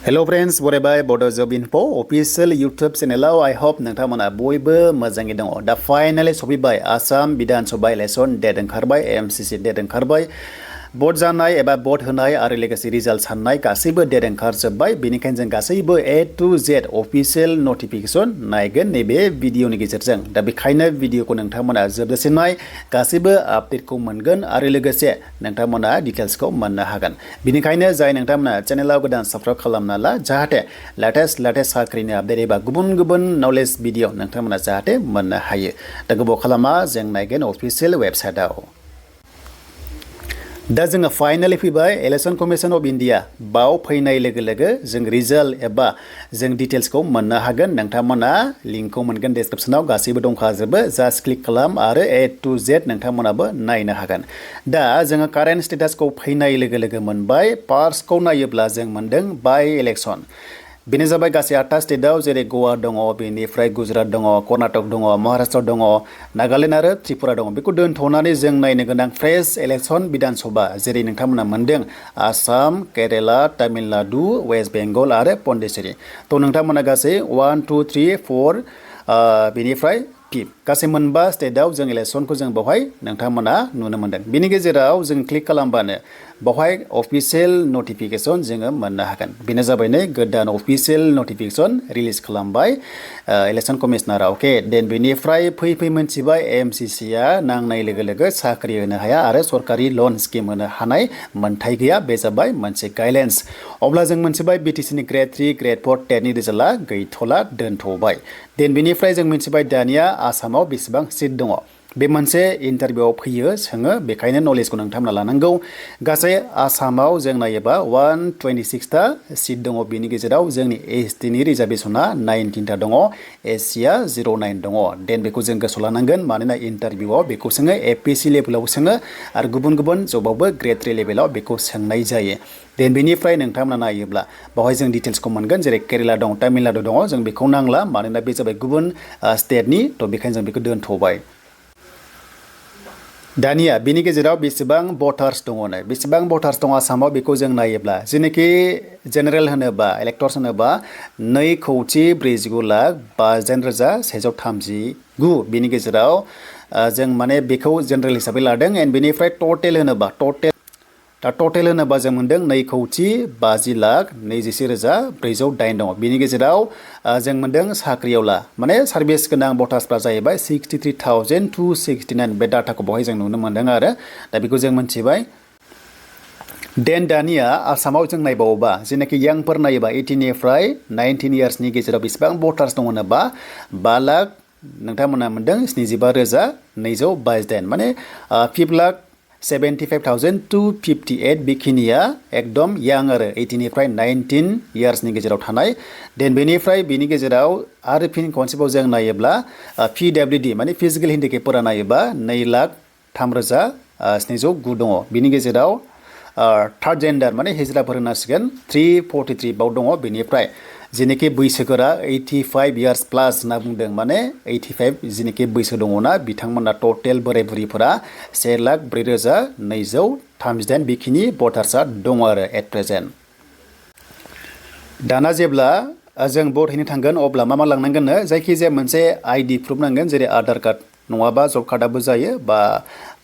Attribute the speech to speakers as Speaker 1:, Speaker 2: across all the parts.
Speaker 1: Hello friends, whatever Bodo job info official YouTube channel I hope नोंथांमोना बयबो मोजाङै दङ। दा फाइनाली सफैबाय आसाम विधानसभा इलेक्शन डेट ओंखारबाय MCC डेट ओंखारबाय भट जानाय एबा भट होनाय आरो लोगोसे रिजाल्ट साननाय गासैबो डेट ओंखारजोबबाय। बेनिखायनो जों गासैबो A to Z official notification नायगोन नैबे भिडिअनि गेजेरजों। दा बेखायनो भिडिअखौ नोंथांमोना जोबजासिम नाय गासैबो आपडेटखौ मोनगोन आरो लोगोसे नोंथांमोना डिटेल्सखौ मोननो हागोन। बेनिखायनो जाय नोंथांमोना चेनेलाव गोदान साबस्क्राइब खालामना ला जाहाथे लेटेस्ट साख्रिनि आपडेट एबा गुबुन नलेज भिडिअ नोंथांमोना जाहाथे मोननो हायो। दा गोबाव खालामा जों नायगोन अफिशियल वेबसाइटआव। दा जोङो फाइनाली फैबाय इलेक्शन कमिशन अफ इन्डिया बाव फैनाय लोगो लोगो जों रिजाल्ट एबा जों डिटेल्सखौ मोननो हागोन। नोंथांमोना लिंकखौ मोनगोन डिस्क्रिप्शनाव गासैबो दंखाजोबो। जास्ट क्लिक खालाम आरो A to Z नोंथांमोनाबो नायनो हागोन। दा जोङो कारेन्ट स्टेटासखौ फैनाय लोगो लोगो मोनबाय। फार्स्टखौ नायोब्ला जों मोनदों बाय इलेक्शन। बेनो जाबाय गासै 8टा स्टेटआव जेरै गवा दङ, बेनिफ्राय गुजरात दङ, कर्नाटक दङ, महाराष्ट्र दङ, नागालेण्ड आरो त्रिपुरा दङ। बेखौ दोनथ'नानै जों नायनो गोनां फ्रेश इलेक्शन विधानसभा जेरै नोंथांमोना मोनदों आसाम, केरेला, तामिलनाडु, वेस्ट बेंगल आरो पन्डिचेरी। थ' नोंथांमोना गासै 1 2 3 4 बेनिफ्राय 5 गासै मोनबा स्टेटआव जों इलेक्शनखौ जों बेवहाय नोंथांमोना नुनो मोनदों। बेनि गेजेराव जों क्लिक खालामबानो बेवहाय अफिशियल नटिफिकेशन जोङो मोननो हागोन। बेनो जाबाय नै गोदान अफिशियल नटिफिकेशन रिलिज खालामबाय इलेक्शन कमिशनारा। अके देन बेनिफ्राय फै मोनथिबाय MCC आ नांनाय लोगो लोगो साख्रि होनो हाया आरो सरकारि लन स्किम होनो हानाय मोन्थाय गैया। बे जाबाय मोनसे गाइडलाइन्स। अब्ला जों मोनथिबाय BTC नि ग्रेड 3 ग्रेड 4 टेटनि रिजाल्टआ गैथ'ला दोनथ'बाय। देन बेनिफ्राय जों मिथिबाय दानिया आसामाव बेसेबां सिट दङ। बे मोनसे इन्टारभिउआव फैयो सोङो, बेखायनो नलेजखौ नोंथांमोना लानांगौ। गासै आसामाव जों नायोबा 126टा सिट दङ। बेनि गेजेराव जोंनि ST नि रिजार्भेसना 19टा दङ, SC आ 09 दङ। देन बेखौ जों गोसोआव लानांगोन मानोना इन्टारभिउआव बेखौ सोङो, APC लेभेलाव सोङो आरो गुबुन जबावबो ग्रेड 3 लेभेलाव बेखौ सोंनाय जायो। देन बेनिफ्राय नोंथांमोना नायोब्ला बेवहाय जों डिटेल्सखौ मोनगोन जेरै केरेला दं, तामिलनाडु दङ। जों बेखौ नांला मानोना बे जाबाय गुबुन स्टेटनि, थ' बेखायनो जों बेखौ दोनथ'बाय। दानिया बेनि गेजेराव बेसेबां भटार्स दङ नै बेसेबां भटार्स दङ आसामाव बेखौ जों नायोब्ला जेनाखि जेनेरेल होनोबा इलेक्टर्स होनोबा 2,53,139। बेनि गेजेराव जों माने बेखौ जेनेरेल हिसाबै लादों। एन्ड बेनिफ्राय टटेल होनोबा टटेल होनोबा जों मोनदों 2,50,26,408 दङ। बेनि गेजेराव जों मोनदों साख्रियावला माने सार्भिस गोनां भटार्सफ्रा जाहैबाय 63,269। बे डाटाखौ बेवहाय जों नुनो मोनदों आरो दा बेखौ जों मोनथिबाय। देन दानिया आसामाव जों नायबावोबा जेनाखि यांफोर नायोबा 18 निफ्राय 19 इयार्सनि गेजेराव बेसेबां भटार्स दङ होनोबा 5,00,000 नोंथांमोना मोनदों 75,228 माने 5,75,258 बेखिनिया एकदम यां आरो 18 निफ्राय 19 इयार्सनि गेजेराव थानाय। देन बेनिफ्राय बेनि गेजेराव आरो फिन खनसेबाव जों नायोब्ला PWD माने फिजिकेल हेन्डिकेपफोरा नायोबा 2,03,709 दङ। बेनि गेजेराव थार्ड जेन्डार माने हिजराफोर होनांसिगोन 343 बाव दङ। बेनिफ्राय जेनाखि बैसोगोरा 85 इयार्स प्लास होनना बुंदों माने 85 जेनाखि बैसो दङना बिथांमोना टटेल बोराय बुरिफोरा 1,04,238 बेखिनि भटार्सआ दङ आरो एट प्रेजेन्ट। दाना जेब्ला जों भट हैनो थांगोन अब्ला मा लांनांगोननो जायखिजाया मोनसे ID प्रुफ नांगोन जेरै आधार कार्ड नङाबा जब कार्डआबो जायो बा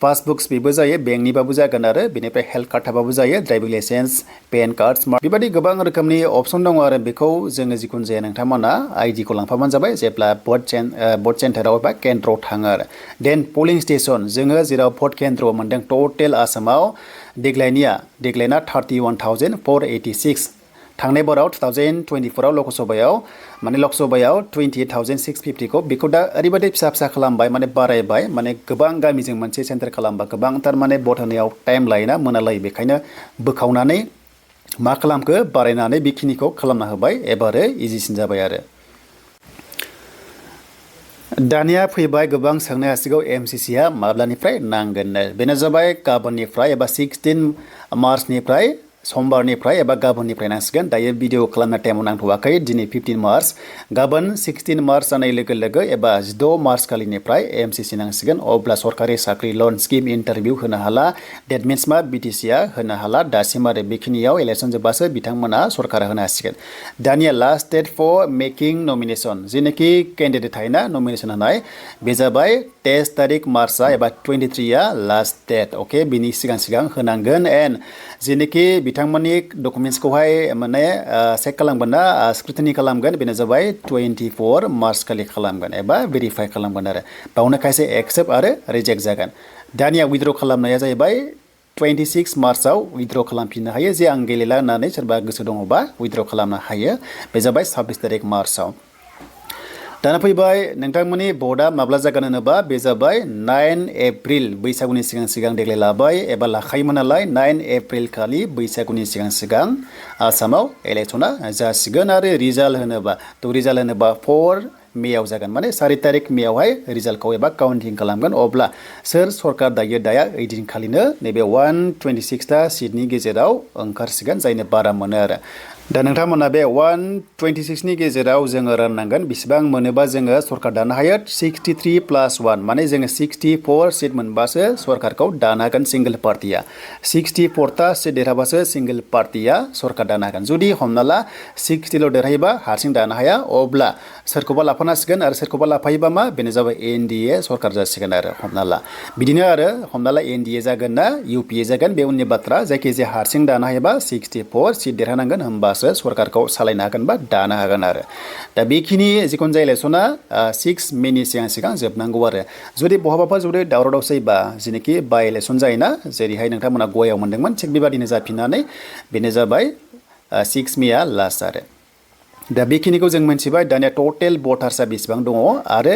Speaker 1: पासबुक्स बेबो जायो, बेंकनिबाबो जागोन आरो बेनिफ्राय हेल्थ कार्ड थाबाबो जायो, driving licence, PAN card, smart बेबायदि गोबां रोखोमनि अपसन दङ आरो बेखौ जोङो जिखुनु जाया नोंथांमोना ID खौ लांफाबानो जाबाय जेब्ला भट सेन्टाराव एबा केन्द्रआव थाङो आरो। देन पलिं स्टेसन जोङो जेराव भट केन्द्रआव मोनदों टटेल आसामाव देग्लायना 31,486। थांनाय बाराव 2024आव लकसभायाव 28,650 बेखौ दा ओरैबायदि फिसा खालामबाय माने बारायबाय माने गोबां गामिजों मोनसे सेन्टार खालामबा गोबांथार माने भट होनायाव टाइम लायोना मोनालायो, बेखायनो बोखावनानै मा खालामखो बारायनानै बेखिनिखौ खालामना होबाय। एबारो इजिसिन जाबाय आरो। दानिया फैबाय गोबां सोंनो हासिगौ MCC आ माब्लानिफ्राय नांगोन। बेनो जाबाय गाबोननिफ्राय एबा 16 मार्चनिफ्राय समबारनिफ्राय एबा गाबोननिफ्राय नांसिगोन दायो भिडिअ खालामनाय टाइमाव नांथ'वाखै दिनै 15 मार्च गाबोन 16 मार्च जानाय लोगो लोगो एबा 16 मार्च खालिनिफ्राय MCC नांसिगोन अब्ला सरकारि साख्रि लन स्किम इन्टारभिउ होनो हाला डेट मिन्स मा BTC आ होनो हाला दासिम आरो बेखिनियाव इलेक्सन जोबबासो बिथांमोना सरकारा होनो हासिगोन दानिया last date for making nomination जेनाखि केन्डिडेट थायोना नमिनेशन होनाय बे जाबाय 23 तारिख मार्चआ एबा 23 आ लास्ट डेट अके बिनि सिगां होनांगोन एन्ड जेनाखि बिथांमोननि डकुमेन्ट्सखौहाय माने चेक खालामगोन ना स्क्रुटिनि खालामगोन बेनो जाबाय 24 मार्च खालि खालामगोन एबा भेरिफाइ खालामगोन आरो बावनो खायसे एक्सेप्ट आरो रिजेक्ट जागोन दानिया उइथड्र खालामनाया जाहैबाय 26 मार्चआव उइथड्र खालामफिननो हायो जे आं गेलेला होननानै सोरबा गोसो दङबा उइथड्र खालामनो हायो बे जाबाय 26 तारिख मार्चआव दाना फैबाय नोंथांमोननि भटआ माब्ला जागोन होनोबा बे जाबाय 9 एप्रिल बैसागुनि सिगां देग्लाय लाबाय एबा लाखायोमोन नालाय 9 एप्रिल खालि बैसागुनि सिगां आसामाव इलेक्सना जासिगोन आरो रिजाल्ट होनोबा 4 मेआव जागोन माने 4 तारिख मेआवहाय रिजाल्टखौ एबा काउन्टिं खालामगोन अब्ला सोर सरकार दायो दाया ओइदिनखालिनो नैबे 126 ता सिटनि गेजेराव ओंखारसिगोन जायनो बारा मोनो आरो दा नोंथांमोना बे 126 नि गेजेराव जोङो राननांगोन बेसेबां मोनोबा जोङो सरकार दानो हायो 63 + 1 माने जोङो 64 सिट मोनबासो सरकारखौ दानो हागोन सिंगल पार्टिया 64 ता सिट देरहाबासो सिंगल पार्टिया सरकार दानो हागोन जुदि हमना ला 60 ल' देरहायोबा हारसिं दानो हाया अब्ला सोरखौबा लाफानांसिगोन आरो सोरखौबा लाफायोबा मा बेनो जाबाय NDA सरकार जासिगोन आरो हमना ला बिदिनो आरो हमना ला NDA जागोन ना UPA जागोन बे उननि बाथ्रा जायखिजाया हारसिं दानो हायोबा 64 सिट देरहानांगोन होमबासो सरकारखौ सालायनो हागोन बा दानो हागोन आरो दा बेखिनि जिखुनु जाया इलेक्सना 6 मेनि सिगां जोबनांगौ आरो जुदि बहाबाफोर जुदि दावराव दावसिबा जेनाखि बाइ इलेक्सन जायोना जेरैहाय नोंथांमोना गयाव मोनदोंमोन थिग बेबादिनो जाफिननानै बेनो जाबाय 6 मेआ लास्ट आरो दा बेखिनिखौ जों मिथिबाय दानिया टटेल भटार्सआ बेसेबां दङ आरो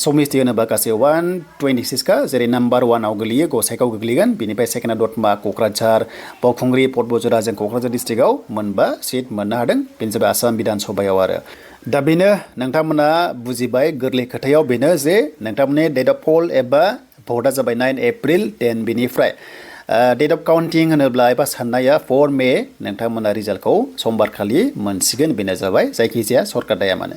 Speaker 1: समिति होनोबा गासै 126 का जेरै नाम्बार 1 आव गोग्लैयो गसाइगाव गोग्लैगोन बेनिफ्राय सेकेन्डआ दतमा क'क्राझार बावखुंग्रि पटबजरा जों क'क्राझार डिस्ट्रिक्टआव मोनबा सिट मोननो हादों बेनो जाबाय आसाम बिधान सभायाव आरो दा बेनो नोंथांमोना बुजिबाय गोरलै खोथायाव बेनो जे नोंथांमोननि डेट अफ पल एबा भटआ जाबाय 9 एप्रिल देन बेनिफ्राय डेट अफ काउन्टिं होनोब्ला एबा साननाया 4 मे नोंथांमोना रिजाल्टखौ समबार खालि मोनसिगोन बेनो जाबाय जायखिजाया सरकार दाया माने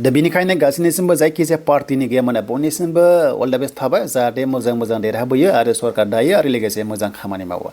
Speaker 1: दा बेनिखायनो गासैनिसिमबो जायखिजाया पार्टिनि गैया माने बयनिसिमबो अल दा बेस्ट थाबाय जाहाथे मोजां देरहाबोयो आरो सरकार दायो आरो लोगोसे मोजां खामानि मावो